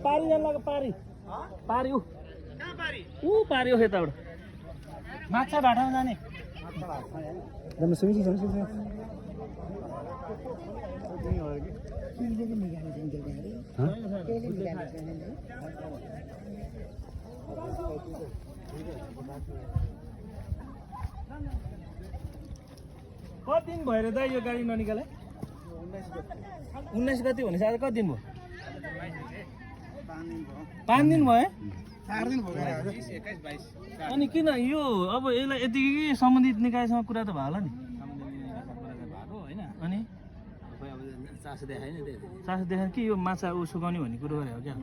पारी जान लाग्यो पारी पारी ऊ पारी हो यताबाट माछा भाटामा जाने कति दिन भयो रे दाइ यो गाडी ननिकाले 19 गते भनेपछि आज कति दिन भयो 5 दिन भयो 4 दिन भयो अनि किन यो अब यसलाई यतिकै सम्बन्धित निकायसँग कुरा त भयो होला नि अनि चासो देखाएन के यो माछा ऊ सुकाउने भन्ने कुरो गरे हो क्या